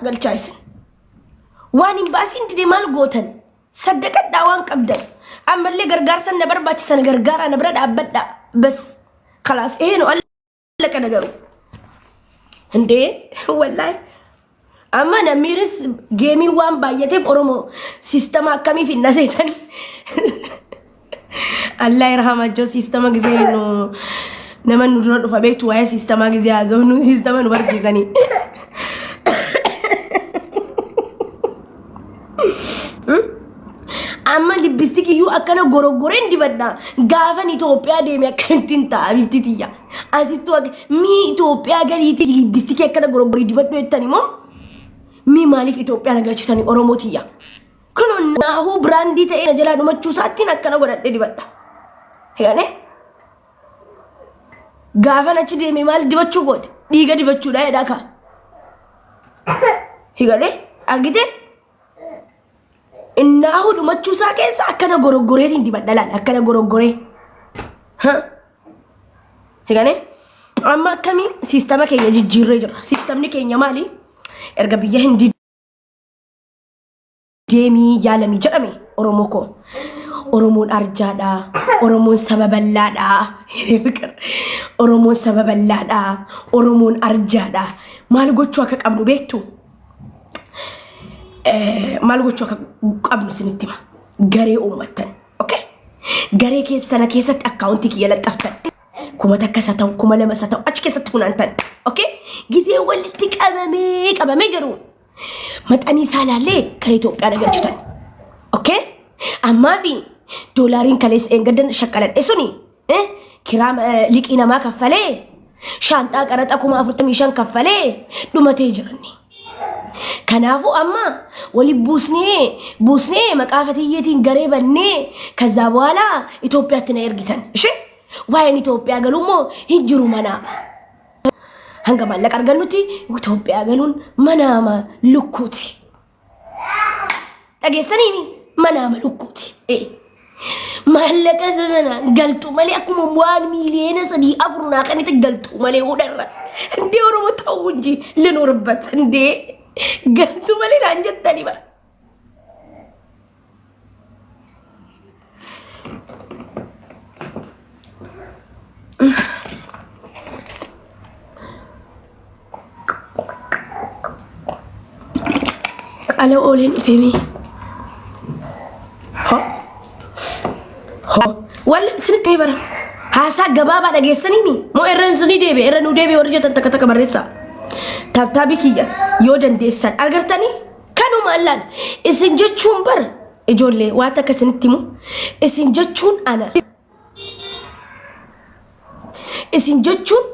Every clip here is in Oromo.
Galchaa isin. Waan hin baasiin dide maal gootan? Saddaqadhaa waan qabdan. Ammallee gargaarsa na barbaachisan gargaaraa na bira dhaabbadhaa. Bas kalaas ይሄ ነው አለቀ ነገሩ። እንዴ ወላሂ amma namiiris geemii waan baay'ateef Oromoo siistama akkamii finna seetan? Allah irhamachoo siistama gisee nu nama nu dura dhufa beektu waa'ee siistamaa gisee haasofnu siistama nu barsiisanii. Amma lippistiki iyyuu akkana goroggoreen dibadha. Gaafan Itoophiyaa deeme akkamittiin ta'a bifti tiyya. Asittuu akka mii Itoophiyaa galiitii lippistikii akkana goroggorii dibadhu jettan immoo mii maaliif Itoophiyaa na galchitanii Oromoo tiyya. Kunoo naahuu biraandii ta'ee na jalaa dhumachuu isaattiin akkana godhadhe dibadha. Hegane? Gaafan achi deeme maal dibachuu goote? Dhiiga dibachuudha jedhaa kaa. Higale? Argitee? Innaahu dhumachuu isaa keessa akkana goroggoreetiin dibadha laal akkana goroggoree. Ha? Higane? Amma akkamii siistama keenya jijjiirree jira. Siistamni keenya maali? Erga biyya Hindii deemii yaalamii jedhame Oromoo koo. Oromoon arjaadha. Oromoon saba bal'aadha. Oromoon saba bal'aadha. Oromoon arjaadha. Maal gochuu akka qabnu beektu? Maal gochuu akka qabnu isinitti hima. Garee uummattan. Okay? Garee keessana keessatti akkaawuntii kiyya laxxaftan. 1000 isa ta'u 2000 isa ta'u achi keessatti funaantan. Okay? Gizee walitti qabamee qabamee jedhu maxanii isaa laallee gara Itoophiyaa nagalchitan. Okay? Ammaa fi doolaariin kaleessa eengaddan shaqqaladhe suni kiraa liqii namaa kaffalee shaanxaa qaraxa 45,000 kaffalee dhumatee jiranni. Kanaafuu amma wali buusnee buusnee maqaa fatiyyeetiin garee bannee kazzaa በኋላ Itoophiyaatti na ergitan. Ishee waa'een Itoophiyaa galuu immoo hin jiru manaama. Hanga maallaqa argannutti Itoophiyaa galuun manaama lukkuuti. Dhageessaniimi manaama lukkuuti. Ee. Maallaqa isa sana galtu malee akkuma waan miiliyoona sadii afur naa kanatti galtu malee hudharra. Indee Oromoo ta'uu inji linuurbat indee galtu malee naan jettanii bara. Ala ooleen dhufeemee. Ho. Ho. Wal isinitti himee bara. Haasaa gabaabaa dhageessaniimi. Moo irra isinii deebi'e irra nuu deebi'e warri jettan takka takka barreessaa. Taaptaabii kiyya yoo dandeessan agartanii kanumaan laal isin jechuun bar ijoollee waan takka isinitti himu isin jechuun ana. Isin jechuun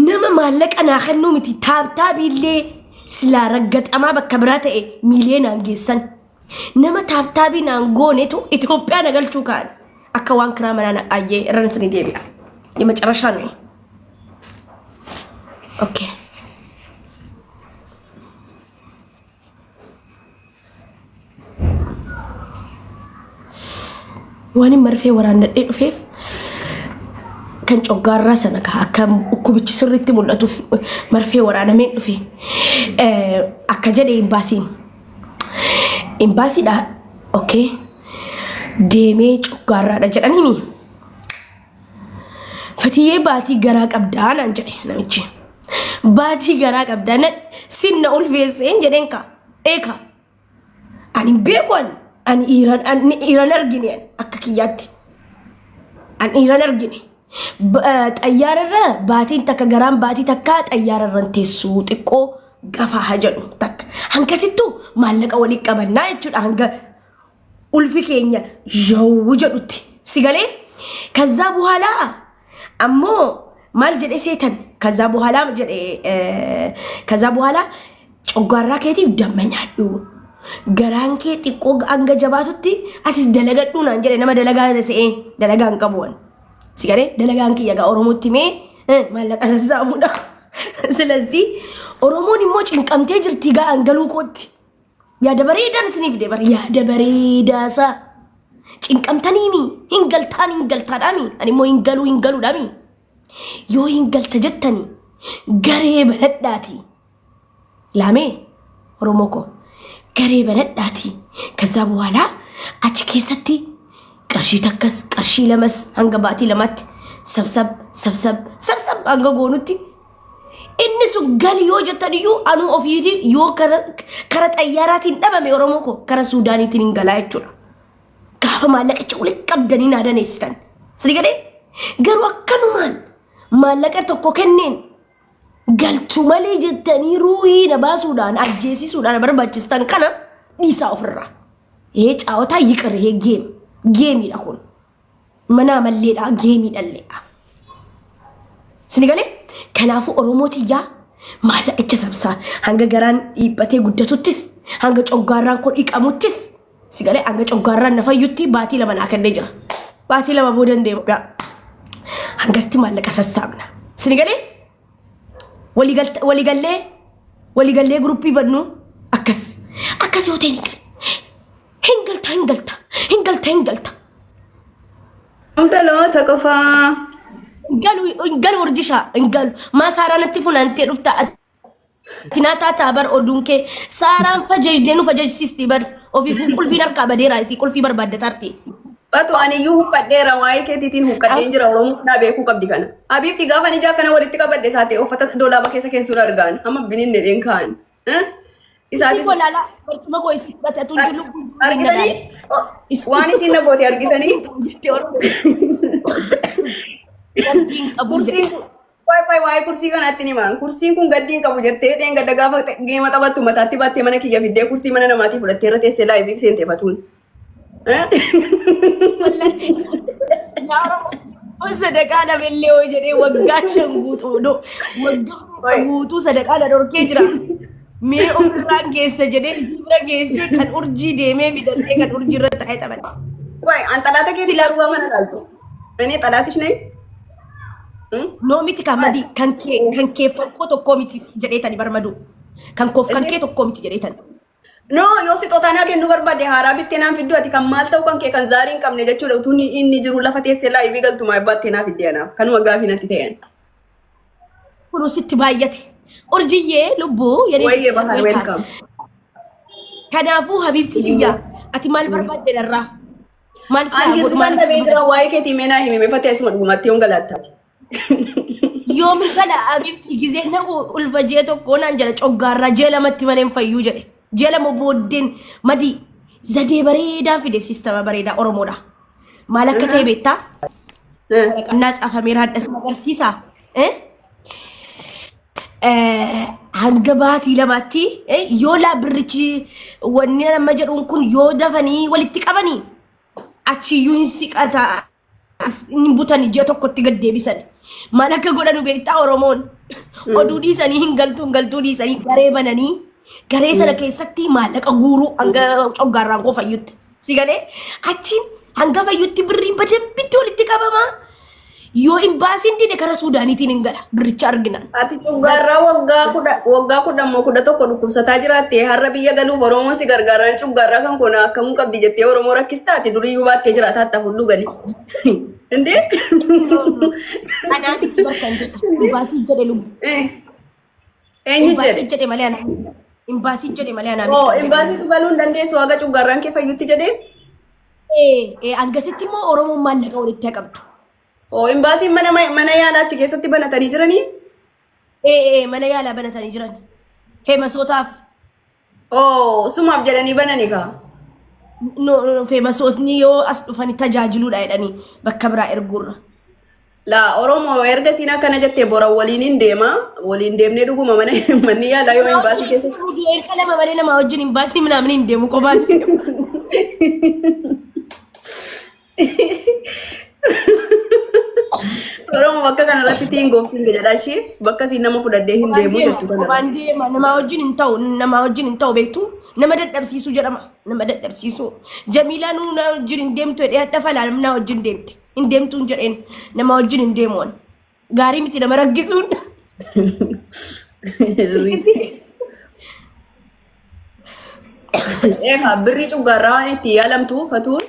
nama maallaqa naa kennuu miti taaptaabiillee silaa raggaxamaa bakka biraa ta'e miiliyoonaan geessan. Nama taaptaabii naan goonetu Itoophiyaa na galchuu ka'an. Akka waan kiraa manaa na ayyee irra isin deebi'a. የመጨረሻ ነው። ኦኬ waan hin marfee waraannadhee dhufeef kan coggaarraa sana ka akka dhukkubichi sirriitti mul'atuuf marfee waraanameen dhufe akka jedhe imbaasiin imbaasiidha okay deemee coggaarraadha jedhaniini Fatiyyee baatii garaa qabdaa naan jedhe namichi. Baatii garaa qabdaa na sin na ulfeesseen jedheen kaa. Eeka. Ani hin beeku ani. Ani dhiiran ani dhiiran argine ani akka kiyyaatti. Ani dhiiran argine. Xayyaara irra baatiin takka garaan baatii takka xayyaara irra hin teessu xiqqoo gafaa haa jedhu takka. Hangasittuu maallaqa walitti qabannaa jechuudha hanga ulfi keenya yawwu jedhutti si galee ከዛ በኋላ ammoo maal jedhe seetan ከዛ በኋላ jedhe ከዛ በኋላ coggaarraa keetiif damma nyaadhu garaan kee xiqqoo hanga jabaatutti atis dalagadhu naan jedhe nama dalagaa se'ee dalagaa hin qabu ani si galee dalagaan kiyya gaa Oromootti mee maallaqa sassaabuudha ስለዚህ Oromoon immoo cinqamtee jirti gaa angaluu kootti. Yaada bareedaan isiniif fide bara yaada bareedaasaa. Cinqamtaniimi hin galtaan hin galtaadhaami ani immoo hin galuu hin galuudhaami. Yoo hin galta jettani garee banadhaati. Laamee Oromoo koo garee banadhaatii ከዛ በኋላ achi keessatti qarshii takkas qarshii lamas hanga baatii lamaatti sabsab sabsab sabsab hanga goonutti inni sun gali yoo jettan iyyuu anuu ofiitiin yoo kara xayyaaraatiin dhabame, Oromoo koo, kara Suudaaniitiin hin galaa jechuudha. Gaafa maallaqicha walitti qabdanii naa daneessitan. Sini gadee garuu akkanumaan maallaqa tokko kenneen galtu malee jettanii ruuhii na baasuudhaan ajjeesisuudhaan barbaachistan kana dhiisaa ofirraa. ይሄ ጫወታ ይቅር። ይሄ game gameiidha kun. Mana malleedha, gameiidhalleedha. Sini galee kanaafuu Oromoo tiyyaa, maallaqicha sabsaa hanga garaan dhiiphatee guddatuttis, hanga coggaarraan kun dhiqamuttis, si galee, hanga coggaarraan na fayyutti baatii 2 naa kennee jira. Baatii 2 booda hin deemu. Hangasti maallaqa sassaabna. Sini galee waliigallee waliigallee groupii bannu akkas akkas yoo ta'e hin galu. Hin galta, hin galta, hin galta, hin galta. Dhaloota qofaa. Galu, hin galu, urjishaa hin galu. Maa Saaraan natti funaantee dhufta? Tinaa taataa bar oduun kee Saaraan fajajdee nu fajajsiisti bar. Ofiifuu qulfiin harkaa badeera, isii qulfii barbaaddatarti. Batu aniyyuu huqqadheera, waa'ee keetiitiin huqqadheen jira. Oromoo naa beekuu qabdi kana. Habiibti, gaafa ijaa kana walitti qabadde isaate uffata doolaaba keessa keessuun argaan hamma bininne dheen kaan. Isaatis kolaalaa barcuma koo isii fudhatatu jiru. Argitanii, waan isiin na goote argitanii. Kursiin kun waa'ee waa'ee waa'ee kursii kanaatti ni himan. Kursiin kun gaddii hin qabu jettee dheengadda gaafa game taphattu mataatti baattee mana kiyya fiddee kursii mana namaatii fudhattee irra teessee liveiif seentee fatuun. Sadaqaa dhabeellee hoo jedhee waggaa 5 guutuu, no, waggaa guutuu sadaqaa na dhorkee jira. Mee ofirraan geessa jedhee isii bira geessee kan urjii deemee midhadhee kan urjii irra taa'ee taphate. ቆይ an xalaata keetii ilaaluu gaafa na ilaaltu. እኔ ጠላትሽ ነኝ? No, miti kan madii kan kee kan keef kan koo tokkoo miti jedheetani barmadu. Kan koof kan kee tokkoo miti jedheetani. No, yoo sixootaa naa kennuu barbaade haaraa bittee naan fiddu. Ati kan maal ta'u kan kee kan zaarii hin qabne jechuudha. Utuu inni jiru lafa teessee liveii galtu maa baattee naa fiddee anaaf. Kanuma gaafii natti ta'an. Kun sitti baay'ate. Urjiyyee lubbuu yeree. Wayyee Bahar, welcome. Kanaafuu habiibti tiyyaa, ati maal barbaadde narraa? Maal si Ani haa godhu? hirribaan Maal dhabee jira, waa'ee keetii mee naa himi, fatee asuma dhugumatti yoon galaattaati. Yoomi gala habiibti? Gizee na ulfa ji'a tokko naan jedha, coggaarraa ji'a lamatti malee hin fayyuu jedhe. Ji'a 2 booddeen madii zadee bareedaan fideef, systema bareedaa Oromoodha. Maal akka ta'e beektaa? Waraqannaa caafameera, hadhas agarsiisa. Hanga baatii lamaatti yoo laa birrichi wanni nama jedhuun kun yoo dafanii walitti qabanii achiyyuu hin siqata, hin butanii ji'a tokkotti gad deebisan. Maal akka godhanu beektaa? Oromoon oduu dhiisanii hin galtuu hin galtuu dhiisanii garee bananii garee sana keessatti maallaqa guuruu hanga coggaarraan koo fayyutti. Si galee, achiin hanga fayyutti birriin badabbitti walitti qabamaa. Yoo imbaasiin dide kara Suudaaniitiin hin gala birricha arginaan. Ati cuggaarraa waggaa 10 moo 11 dhukkubsataa jiraatte, har'a biyya galuuf Oromoon si gargaaran cuggaarraa kan kun akkamuu qabdi jettee Oromoo rakkistaa? Ati duriyyuu baattee jiraataa hatta fudhu gali. Indee? Anaa miti bakka hin jedhu. Imbaasii jedhe lubbu. Eenyu Imbaasii jedhe? jedhe malee anaa. Imbaasii jedhe malee anaa miti Oo kan jedhu., imbaasiitu galuu hin dandeessu haga cuggaarraan kee fayyutti jedhee? Ee, hangasitti immoo Oromoon maallaqa walitti haa qabdu. Oo, imbaasiin mana yaalaa achi keessatti banatanii jiranii? Ee, mana yaalaa banatanii jiran. Famousotaaf. Oo, sumaaf jedhanii bananii kaa? No, no, famousotni yoo as dhufanii tajaajiluudha jedhanii bakka biraa erguurra. Laa, Oromoo, erga isiin akkana jettee bora waliin hin deema. Waliin deemnee dhuguma mana manni yaalaa yoo imbaasii keessatti. Qalama malee nama wajjin imbaasii minaamin hin deemu, qofaan deemu. Oromoo, bakka kanarratti tiin gooftiin jedha ishee bakka isiin nama fudhadhee hin deemu jettu Qofaan kanarratti. deema, nama wajjin hin ta'u, nama wajjin hin ta'u, beektu, nama dadhabsiisuu jedhama, nama dadhabsiisuu. Jamiilaa nuu na wajjin hin deemtu jedhee hadha falaa na wajjin deemte, hin deemtu hin jedheen, nama wajjin hin deemu ani. Gaarii miti nama rakkisuun. Eegaa, birrii cuggaarraa waan itti yaalamtu fatuun.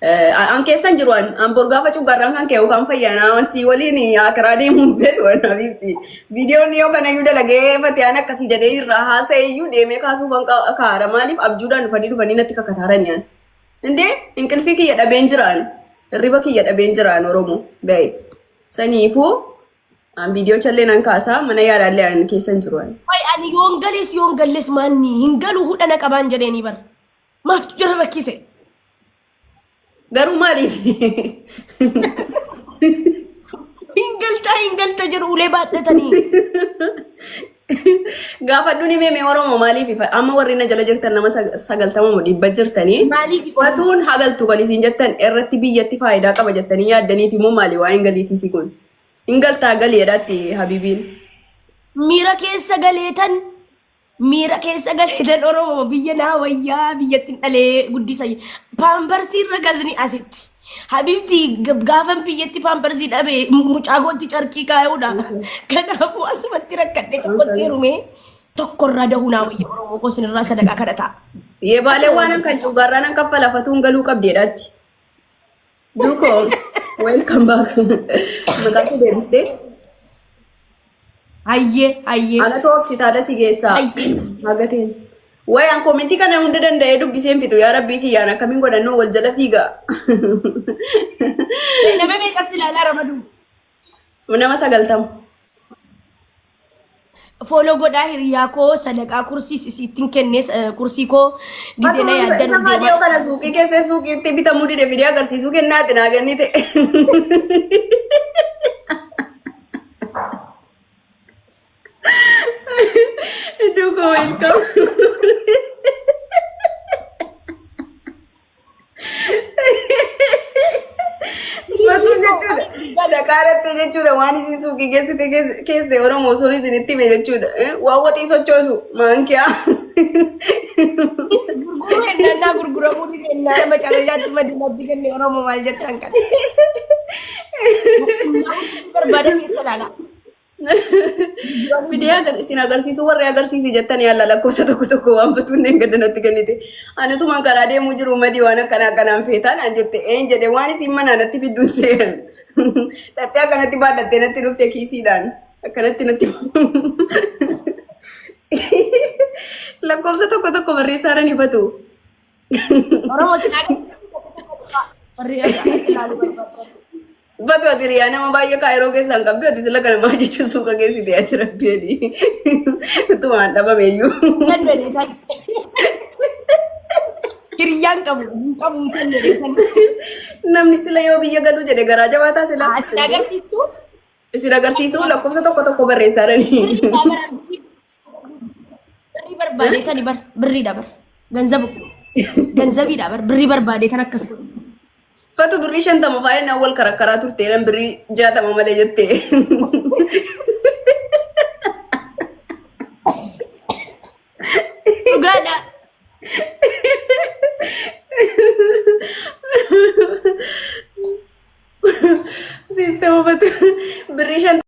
An keessan jiru an an bor gaafa cuggaarraan kan ka'e yookaan fayyaanaa an sii waliin akiraa deemuun fedhu an habiibti. Viidiyoon yoo kana iyyuu dalagee fatiyaan akkasii jedhee irraa haasa'e iyyuu deemee kaasuuf an kaara maaliif abjuudhaan dhufanii dhufanii natti kakataarani an. Indee inqilfii kiyya dhabeen jiraan hirriba kiyya dhabeen jiraan Oromoo guys. Saniifuu an viidiyoo challee nan kaasaa mana yaalaallee an keessan jiru an. Way ani yoon galees yoon galles maanni hin galu hudhana qabaan jedheenii bara. Maaltu jara rakkise? Garuu maaliif? Hin galtaa hin galta jedhu ulee baadhatanii. Gaafadhu ni meeme Oromoo maaliif amma warri na jala jirtan nama 90 moo 100 jirtanii Maaliif Oromoo? Fatuun hagaltu kan isin jettan irratti biyyatti faayidaa qaba jettanii yaaddaniiti moo maali waa'een galiitiisi kun? Hin galtaa galii jedhaatti habibiin. Miira keessa galeetan Miira keessa galeetan Oromoo biyya naa wayyaa biyyatti hin dhalee guddisa. Paamparsii irra gazni asitti. Habibti gaafan biyyatti paamparsii dhabe mucaa kootti carqii kaayuudha. Kanaafuu asumatti rakkadhe tokkotti heerumee tokkorraa dahuu naa wayya Oromoo koo sinirraa sadaqaa kadhataa. Yeebaalee Asuma waan kan cugaarraa nan kaffala fatuun galuu qabdi jedhaatti. Duukoo welcome back. Maqaa kee deebistee. Hayyee hayyee. Anatu hospitaala si geessaa. Hayyee. Hagateen. Wayi an koomentii kana hunda danda'ee dubbiseen fixu yaa rabbii kiyyaan akkamiin godhannoo wal jala fiiga. Nama meeqas ilaalaa ramaduu? Nama 90. Follow godhaa hiriyaa koo sadaqaa kursiis isiittin kennee kursii koo gizee na Isa yaaddan isa deemaa. faadiyoo kana suuqii keessa suuqiitti bitamuu dide fidee agarsiisuu kennaati naa kennite. Iddoo koo welcome. Fatuun jechuudha. Sadaqaa irratti jechuudha waan isin suuqii geessite keesse Oromoo osoo isinitti hime jechuudha. Waan waxii sochoosu maankiyaa. Gurguruu ennaa gurguramuu ni kennaa nama calayaatti madinaatti kenne Oromoo maal jettan kana. Barbaada keessa laala. Fidee isin agarsiisuu warri agarsiisi jettan yaalla lakkoofsa tokko tokko waan batuun hin gadda natti kennite. Ani utuman karaa deemuu jiru madii waan akkanaa akkanaan feetaa naan jette een jedhe waan isin manaa natti fidduun seen. Dhattee akkanatti baadhattee natti dhufte kiisiidhaan akkanatti natti lakkoofsa tokko tokko barreessaadhaan ifatu. Oromoo isin agarsiisu. Warri ilaaluu barbaadan. Batu ati riyaa nama baay'ee kaayiroo keessaa hin qabdu ati sila kana maal jechuun suuqa geessite ati rabbi jedhi. Utumaan dhabame iyyuu. Kan jedhe Hiriyyaan qabu hin qabu kan jedhe kan. Namni sila yoo biyya galuu jedhe garaa jabaataa sila. Isin agarsiistu. Isin agarsiisuu lakkoofsa tokko tokko barreessaa jiranii. Birrii barbaadee tani bar birriidha bar ganzabu ganzabiidha bar birrii barbaadee tan akkas godhu. Fatu birrii 50 faayee naan wal karakkaraa turte nan birrii 60 malee jette. Dhugaadha. Siistama fatu birrii 50.